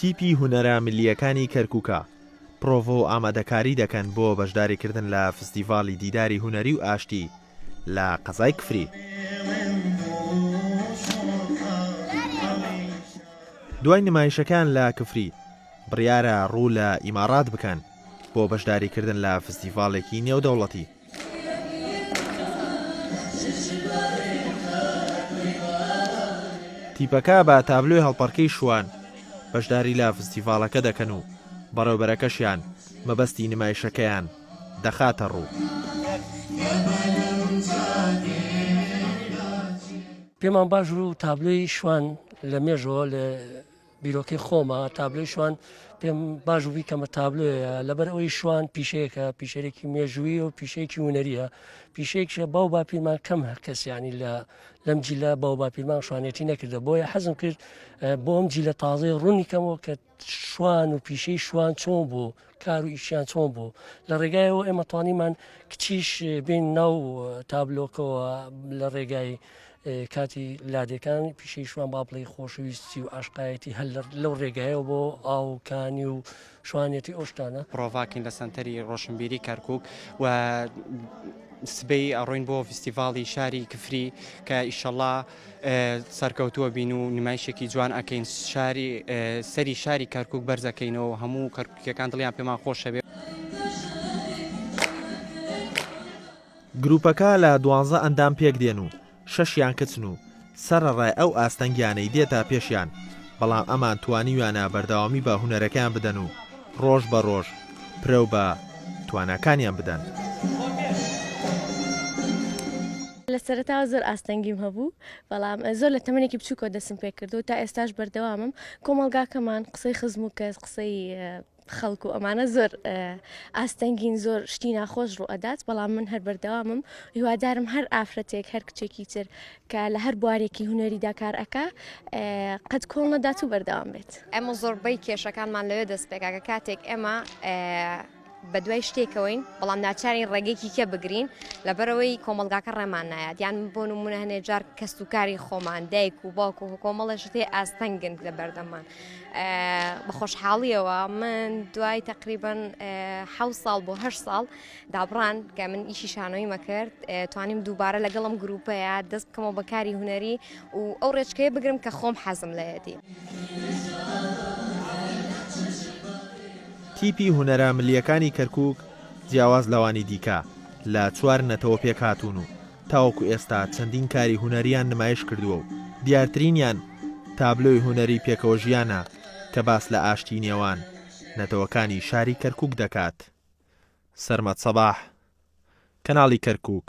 تیپی هونەرە میللییەکانی کەرکوکە پرۆڤە و ئامادەکاری دەکەن بۆ بەشداریکردن لە فستیڤاڵی دیداری هونەری و ئاشتی لە قەزای کفری. دوای نمایشەکان لە کفری، بڕیارە ڕوو لە ئیماڕات بکەن بۆ بەشداریکردن لە فستیڤاڵێکی نێودەوڵەتی. تیپەکە بە تابلۆی هەڵپەڕکێی شوان بەشداری لە فستیڤاڵەکە دەکەن و بەڕێوبەرەکەشیان مەبەستی نمایشەکەیان دەخاتە ڕوو. پێمان باش بوو تابلۆی شوان لە مێژەوە لە بیرۆکەی خۆمە تابلۆی شوان پێم باش بوو بیکەمە تابلۆیە لەبەر ئەوەی شوان پیشەیەکە پیشەرێکی مێژوویە و پیشەیەکی هونەریە پیشەیەکشە باو باپیرمان کەم هەر کەسیانی لە لەم جیلە باو باپیرمان شوانێتی نەکردە بۆیە حەزم کرد بۆ ئەم جیلە تازەی ڕوونی کەمەوە کە شوان و پیشەی شوان چۆن بوو کار و ئیشیان چۆن بوو لە ڕێگایەوە ئێمە توانیمان کچیش بین ناو تابلۆکەوە لە ڕێگای کاتی لادێکان پیشەی شوان با بڵێی خۆشەویستی و عاشقایەتی هەر لەو ڕێگایەوە بۆ ئاو و کانی و شوانێتی ئەو شتانە. پرۆڤاکەین لە سەنتەری ڕۆشنبیری کەرکوک و سبەی ئەڕۆین بۆ فیستیڤاڵی شاری کفری کە ئیشەڵا سەرکەوتووە بین و نمایشێکی جوان ئەکەین شاری سەری شاری کەرکوک بەرزەکەینەوە هەموو کەرکوکیەکان دڵیان پێمان خۆشەبێ. گروپەکە لە دوانزە ئەندام پێکدێن و شەشیان کچن و سەرەڕای ئەو ئاستەنگیانەی دێتە پێشیان، بەڵام ئەمان توانیویانە بەردەوامی بە هونەرەکەیان بدەن و ڕۆژ بە ڕۆژ پرەو بە تواناکانیان بدەن. لە سەرەتاوە زۆر ئاستەنگیم هەبوو، بەڵام زۆر لە تەمەنێکی بچووکەوە دەستم پێکردووە تا ئێستاش بەردەوامم، کۆمەڵگاکەمان قسەی خزم و کەس، قسەی خەڵک و ئەمانە زۆر ئاستەنگین زۆر شتی ناخۆش ڕوو ئەدات بەڵام من هەر بەردەوامم هیوادارم هەر ئافرەتێک هەر کچێکی تر کە لە هەر بوارێکی هونەریدا کار ئەکا قەت کۆڵ نەدات و بەردەوام بێت. ئێمە زۆربەی کێشەکانمان لەوێ دەست پێکا کە کاتێک ئێمە بە دوای شتێکەوەین بەڵام ناچارین ڕێگەیەکی کە بگرین لەبەرەوەی کۆمەڵگاکە ڕێمان نایات یان بۆ نمونە هەنێ جار کەس و کاری خۆمان دایک و باوک و کۆمەڵە شتێ ئاستەنگن لە بەردەممان بە خۆشحاڵیەوە من دوای تقریبان حە ساڵ بۆ هه ساڵ دابڕان کە من ئیشی شانۆیمە کرد توانیم دووبارە لەگەڵم گروپەیە دەست بکەمەوە بەکاری هوەری و ئەو ڕێچکەیە بگرم کە خۆم حەزم لەیەتی. تیپی هونەرە ملییەکانی کەرکوک جیاواز لەوانی دیکە لە چوار نەتەوە پێکهاتوون و تاوەکو ئێستا چەندین کاری هونەرییان نمایش کردووە و دیارترینیان تابلۆی هونەری پێکەوەژیانە کە باس لە ئاشتی نێوان نەتەوەکانی شاری کەرکوک دەکات. سەرمەد سەباح، کەناڵی کەرکوک.